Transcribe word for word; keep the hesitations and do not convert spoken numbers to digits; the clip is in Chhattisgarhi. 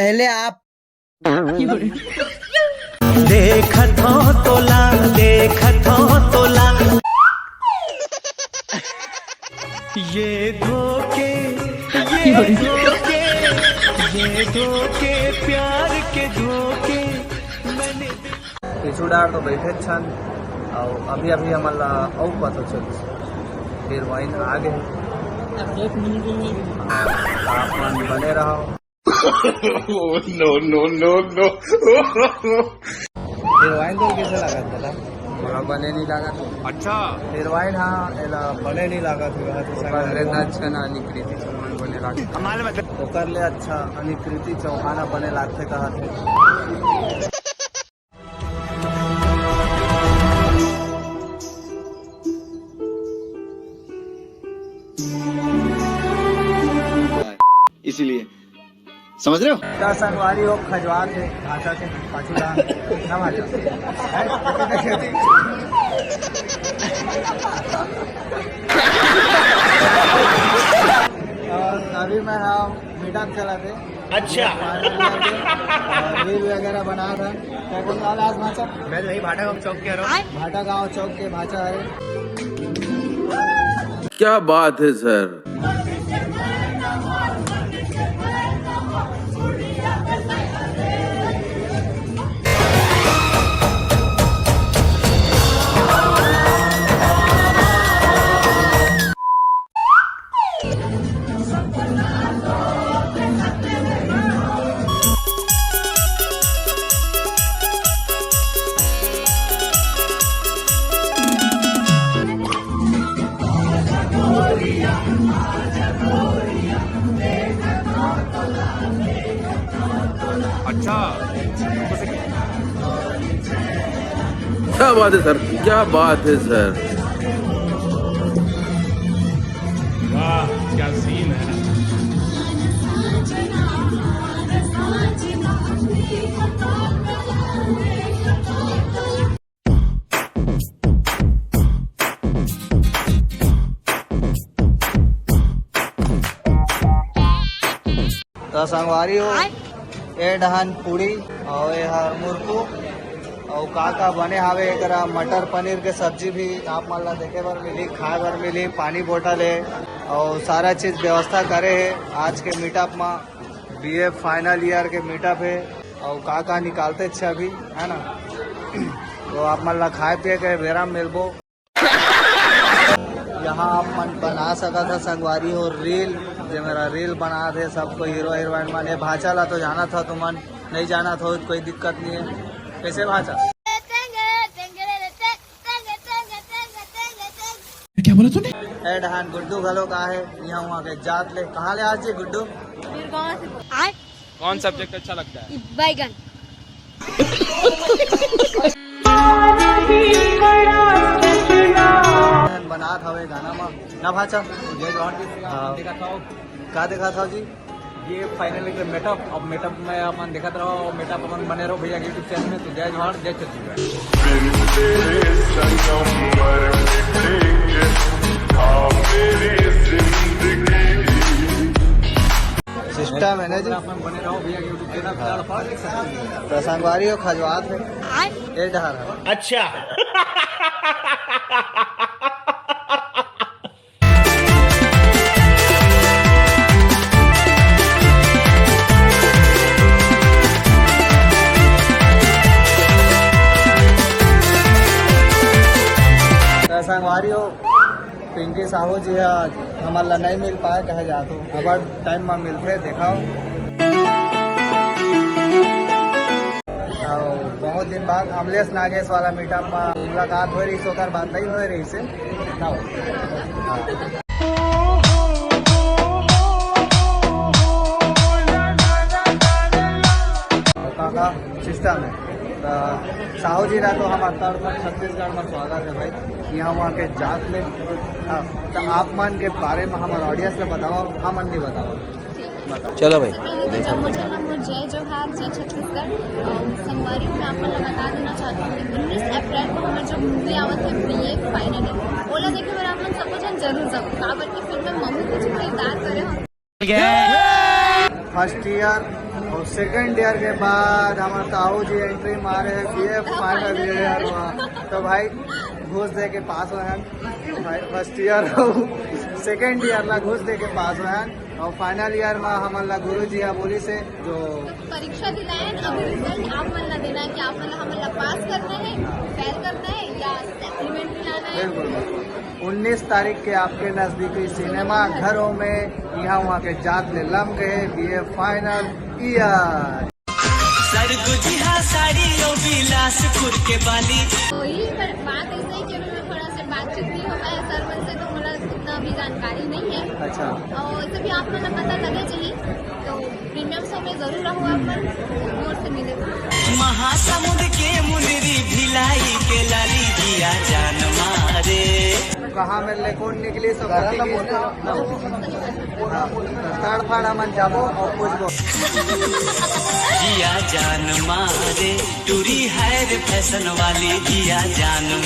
पहले आप देखत हो तोला, देखत हो तोला। ये धोखे, ये धोखे, ये धोखे, प्यार के धोखे। पीछू डार तो बैठे छन, अउ अभी अभी हमन ला अउ पता चलिस, हीरोइन आ गे। आप मन बने रहो। No, no, no, no। Heroine तो कैसे लागत दादा? मोला बने नहीं लागत। अच्छा। हीरोइन, हाँ, एला बने नहीं लागत होगा, तो ओकर ले अच्छा ना निकृति चौहान बने लागत। ओकर ले अच्छा निकृति चौहान बने लागथे कहत हे। इसीलिए, समझ रहे हो? का संगवारी हो, खजवात हे भाषा के पाछू ला, ना भाषा। और अभी मैं, हाँ, मीटअप चला थे। अच्छा। रील वगैरह बना रहा। क्या बोल रहा आज भाषा? मैं तो यही भाटा गांव चौक के रहा हूँ। भाटा गांव चौक के भाषा है। क्या बात है सर। अच्छा। क्या बात है सर, क्या बात है सर। वाह, क्या सीन है। त संगवारी हो, ए डहन पूड़ी अउ ए हर मुरकू अउ का का बने हावे एकरा, मटर पनीर के सब्जी भी आप मन ला देखे बर मिली, खाए बर मिली, पानी बोतल हे अउ सारा चीज व्यवस्था करे हे। आज के मीटअप मा बीए फाइनल ईयर के मीटअप हे अउ का का निकालथे छे अभी, है ना? तो आप मन ला खाए पिए के बेरा म मिलबो। यहाँ आप मन बना सकत ह संगवारी हो रील, जे मेरा रील बनात हे सबको हीरो हीरोइन मन। ए भांचा ला तो जानत हो तुमन, नहीं जानत हो कोई दिक्कत नहीं है। कैसे भांचा? क्या बोला तूने? ए डहान गुड्डू घलो का है, यहाँ वहाँ के जात ले। कहाँ ले आज जी गुड्डू? बीरगांव से। कौन सब्जेक्ट अच्छा लगता है? बैगन। बनात हवे गाना मा ना भांचा। जय जोहार जी। हाँ। देखा था। का देखा था जी? ये फाइनल के मेटअप, अब मेटअप में अपन देखत रहो, मेटअप अपन बने रहो भैया YouTube चैनल में। तो जय जोहार, जय छत्तीसगढ़। सिस्टम है ना जी। अपन बने रहो भैया YouTube चैनल पे। तो संगवारी हो खजवात है। आय। ए डहर है। अच्छा। त संगवारी हो, पिंकी साहू जी ह हमन ला नहीं मिल पाए, कहे जात हो, अबर टाइम मा मिलथे, देखाओ। अउ बहुत दिन बाद अमलेश नागेश वाला मीटअप मा मुलाकात होए रहिस, ओकर बाद नहीं होए रहिस हे। आओ। हाँ। का, का सिस्टम है। त साहू जी ला तो हमर तरफ से छत्तीसगढ़ मा स्वागत है भाई। यहाँ वहाँ के जात ले। हाँ, त आप मन के बारे मा हमर ऑडियंस ला बताओ, हमन नहीं बताओ। बताओ। चलो भाई। सबसे पहले तो जम्मो जम्मो जय जोहार, जय छत्तीसगढ़। अउ संगवारी हो, मैं आप मन ला बता देना चाहती हूँ कि उन्नीस अप्रैल को हमर जो मूवी आवत है बीए फाइनल, ओला देखे बर आप मन सबो झन जरूर जाओ। काबर कि फिल्म में मम्मी कुछ किरदार करे हो। फर्स्ट ईयर अउ सेकंड ईयर के बाद हमर ताऊ जी एंट्री मारे हे बीए फाइनल ईयर म। तो भाई घूस दे के पास होय हन, भाई फर्स्ट ईयर अउ सेकंड ईयर ला घूस दे के पास होय हन। अउ फाइनल ईयर म हमन ला गुरु जी ह बोलिस हे जो परीक्षा दिलाए हैं, अभी रिजल्ट आप मन ला देना है कि आप मन ला हमन ला पास करना है, फेल करना है या सप्लीमेंट्री लाना है। बिल्कुल, बिल्कुल। उन्नीस तारीख के आपके नजदीकी सिनेमा घरों में इहाँ उहाँ के जात ले लम गए BA final year. Surgujiha sari अउ बिलासपुर के बाली। तो यही पर बात ऐसे ही कि अभी मैं थोड़ा से बातचीत नहीं हो पाया सर मन से, तो मुझे उतना भी जानकारी नहीं है। अच्छा। और वैसे भी आप मन ला पता लगे चाहिए, तो प्रीमियम शो में जरूर रहू आप मन, जोर से मिले। महासमुंद के मुंदरी भिलाई के लाली जिया जान मारे। कहाँ में ले कौन निकली सब पता लगे। हाँ, तो ताड़ फाड़ हमन जाबो अउ पूछबो। जिया जान मारे टूरी है रे फैशन वाली, जिया जान